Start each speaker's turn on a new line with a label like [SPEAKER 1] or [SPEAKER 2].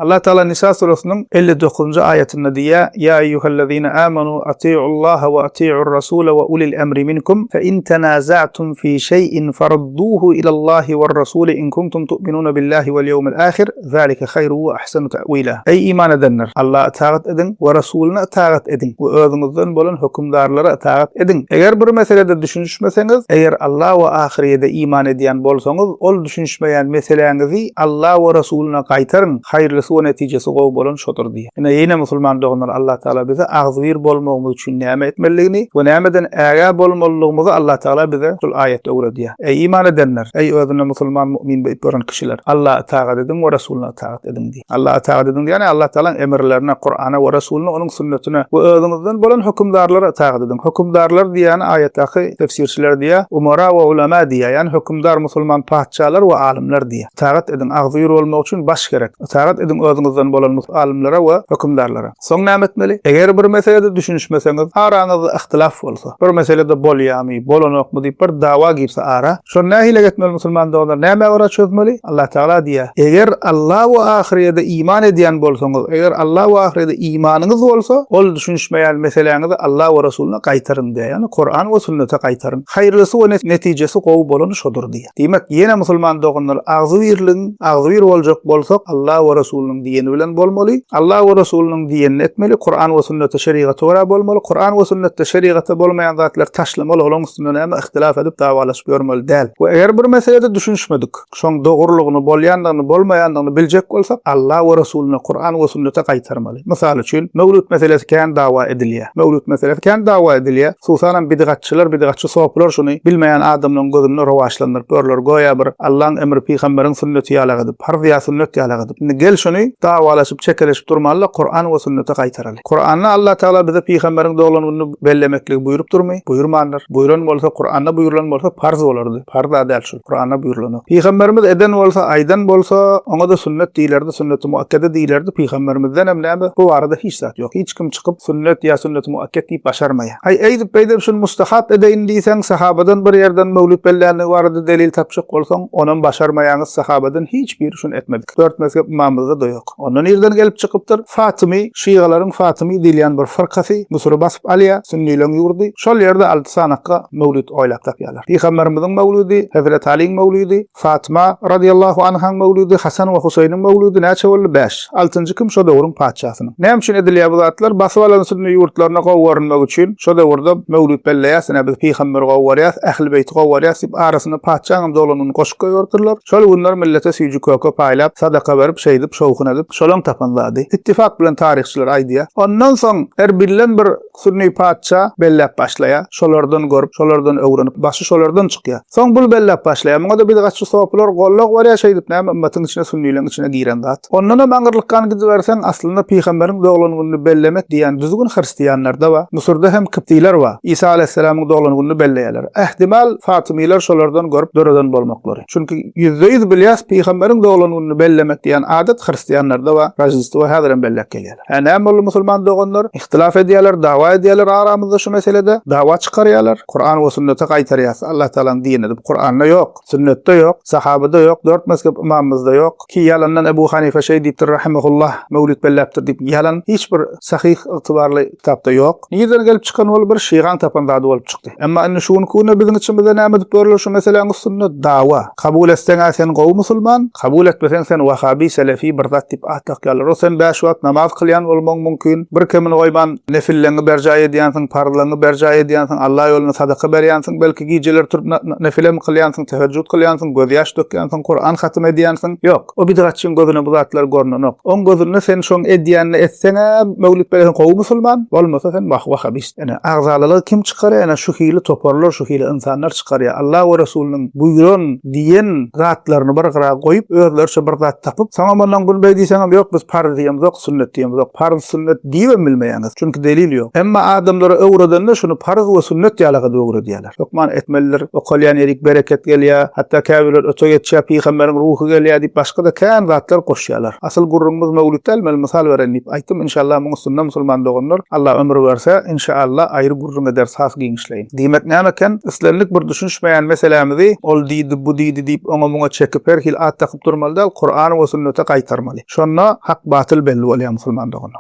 [SPEAKER 1] Allah Tagala Nisa surasynyň 59-njy aýatynda diýýär, Ýa eýýuhellezine amanu atiullaha we atiur rasula we ulil emri minkum fe in tenaza'tum fi şeý'in farudduhu ilallahi wer-rasuli in kuntum tu'minuna billahi wel ýewmil ahir zalike haýru we ahsenu ta'wila. Eý iman edenler! Allaha ytagat ediň we Rasulyna ytagat ediň we özüňizden bolan hökümdarlara ytagat ediň. Eger bir meselede düşünişmeseňiz, eger Alla we ahyrýede iman edýän bolsaňyz, ol düşünişmeýän meseläňizi Alla we Resulyna gaýtaryň, haýyrlysy we netijesi gowy bolan şodur diýýär. Ine, ýene musulman doganlar Allatagala bize agzybir bolmagymyz üçin näme etmelidigini we nämeden ägä bolmalydygymyzy Allatagala bize şul aýatda öwredýär. Eý, iman edenler! Eý, özüne musulman, mu'min diýip ýören kişiler! Alla ytagat ediň we Resulyna ytagat ediň diýýär. Alla ytagat ediň diýýär, Allatagalaň emirlerine, Kurana we Resulyna, onuň sünnetine we özüňizden bolan hökümdarlara ytagat ediň. Hökümdarlar diýýäni aýatdaky tefsirçiler diýýär, umara we ulema diýýär, ýagny hökümdar musulman patyşalar we alymlar diýýär. Ytagat ediň, agzybir bolmak üçin baş gerek. Ytagat ediň özüňizden bolan alymlara we hökümdarlara. Soň näme etmeli? Eger bir meselede düşünişmeseňiz, araňyzda yhtylaf bolsa, bir meselede bolýamy, bolanokmy diýip bir dawa girse ara, şony nähili etmeli musulman doganlar, nämä görä çözmeli? Allah Tagala diýýär, Eger Alla we ahyrýede iman edýän bolsaňyz, eger Alla we ahyrýede imanyňyz bolsa, ol düşünişmeýän meseläňizi Alla we Resulyna gaýtaryň diýýär, ýagny Kuran we sünnete gaýtaryň. Haýyrlysy we netijesi gowy bolany şodur diýýär. Diýmek, ýene musulman doganlar agzybirligiň, agzybir boljak bolsak, Alla we Resulynyň diýeni bilen bolmaly. Alla we Resulynyň diýenini etmeli, Kuran we sünnete, şerigata görä bolmaly. Kuran we sünnetde, şerigatda bolmaýan zatlary taşlamaly, olaryň üstünde näme yhtylaf edip, dawalaşyp ýörmeli däl. We eger bir meselede düşünişmedik, şoň dogrulygyny, bolýandygyny, bolmaýandygyny biljek bolsak, Alla we Resulyna, Kuran we sünnete gaýtarmaly. Mysal üçin, möwlüt meselesi kän dawa edilýär. Möwlüt meselesi kän dawa edilýär. Hususanam bidgatçylar, bidgatçy sopylar şuny bilmeýän adamlaryň gözünde rowaçlandyryp ýörler. Göýä bir Allaň emri, pygamberiň sünneti ýalak edip, parz ýa sünnet ýalak edip. Indi gel şuny dawalaşyp, çekeleşip durmaly-da, Kuran we sünnete gaýtaraly. Kuranda Allatagala bize pygamberiň doglan gününi bellemekligi buýrupdyrmy? Buýurmandyr. Buýran bolsa, Kuranda buýrulan bolsa parz bolardy. Parz-a däl şul. Kuranda buýrulanok. Pygamberimiz eden bolsa, aýdan bolsa, oňa-da sünnet diýlerdi, sünneti muakkede diýlerdi. Pygamberimizdenem näme, bu barada hiç zat ýok. Hiç kim çykyp sünnet ýa sünneti muakket diýip başarmaýar. Aý, eýdip-beýdip şuny mustahap edeýin diýseň, sahabadan bir ýerden möwlüt bellänligi barada delil tapjak bolsaň, onam başarmaýaňyz, sahabadan hiç biri şuny etmedik. Dört mezhep ymamymyzda-da ýok. Onda nirden gelip çykypdyr? Fatymy, şygalaryň Fatymy diýilýän bir fyrkasy Müsüri basyp alýar, sünnileň ýurdy. Şol ýerde alty sanakga möwlüt oýlap tapýarlar. Pygamberimiziň möwlüdi, Hezreti Alyň möwlüdi, Fatyma razyýallahu anhaň möwlüdi, Hasan we Huseýniň möwlüdi näçe boldy? Bäş. Altynjy kim? Şo döwrüň patyşasynyň. Näme üçin edilýär bu zatlar? Basyp alan sünni ýurtlaryna gowy görünmek üçin şo döwürde möwlüt belleýäs, ine biz pygamberi gowy görýäs, ähli beýti gowy görýäs diýip arasynda patyşaňam doglan gününi goşup goýberipdirler. Şol günler millete süýji-köke paýlap, sadaka berip, şeýdip, şowhun edip, şolaň tapan zady. Ittifak bilen taryhçylar aýdýar. Ondan soň Erbilden bir sünni patyşa belläp başlaýar. Şolardan görüp, şolardan öwrenip, başy şolardan çykýar. Soň bul belläp başlaýar. Muňa-da bidgatçy sopylar gollag berýär, şeýdip näme ymmatyň içine, sünnileň içine giren zat. Ondanam aňyrlykgan gidiberseň, aslynda pygamberiň doglan gününi bellemek diýen düzgün hristianlarda bar. Müsürde hem kiptiler bar. Isa aleýhissalamyň doglan gününi belleýärler. Ähtimal, fatymylar şolardan görüp döreden bolmaklary. Çünki 100% bilýäs, pygamberiň doglan gününi bellemek diýen adat hristianlarda bar. Roždestwo häzirem belläp gelýärler. Hä näme boldy musulman doganlar? Ihtilaf edýärler, dawa edýärler aramyzda şu meselede. Dawa çykarýarlar. Kuran we sünnete gaýtarýas. Allah Tagalaň dinini diýip Kuranda ýok. Sünnetde ýok, sahabada ýok, dört mezhep ymamymyzda ýok. Ki ýalandan Ebu Hanife şeý diýipdir rahimehullah, möwlid belläpdir diýip ýalan hiç bir sahyh ygtybarly kitapda ýok. Nirden gelip çykan bolup bir şygaň tapan zady bolup çykdy. Emma indi şu günki günde biziň içimizde näme edip ýörler şu meseläň üstünde dawa. Kabul etseň-ä sen gowy musulman, kabul etmeseň sen wahabi, selefi bir zat diýip at dakýarlar. O sen bäş wagt namaz kylýan bolmagyň mümkin, bir kemini goýman nefilleňi berjaý edýänsiň, parzlaňy berjaý edýänsiň, Alla ýolunda sadaka berýänsiň, belki gijeler turup nefilem kylýansyň, tehejjüt kylýansyň, gözýaş dökýänsiň, Kuran hatym edýänsiň. Ýok, o bidgatçyň gözüne bu zatlar görnenok. Oň gözünde sen şoň edýänini etseň-ä, möwlit berseň gowy musulman, bolmasa sen wah-wahabist. Ine, agzalalygy kim çykarýar? Ine, şu hili toparlar, şu hili ynsanlar çykarýar. Allah we Resulynyň buýran, diýen zatlaryny bir gyra goýup, özleriçe bir zat tapyp, soňam ondan bunu beý diýseňem, ýok, biz parz diýemzok, sünnet diýemzok. Parz, sünnet diýibem bilmeýäňiz. Çünki delil ýok. Emma adamlara öwredende şuny parz we sünnet ýaly gylyp öwredýärler. Hökman etmelidir, okalýan ýerik bereket gelýär, hatda käbirler öte geçýär, pygamberiň ruhy gelýär diýip başga-da kän zatlar goşýarlar. Asyl gürrüňimiz möwlit däl, men mysal bereýin diýip aýtdym, inşallah muň üstünde musulman doganlar Allah ömür berse, inşallah aýry gürrüň ederis has giňişleýin. Diýmek näme eken, islendik bir düşünişmeýän meselämizi ol diýdi, bu diýdi diýip oňa-muňa çekip her hili at dakyp durmaly däl, Kur'an we sünnete gaýtarmaly. Şonda hak batyl belli bolýar musulman doganlar.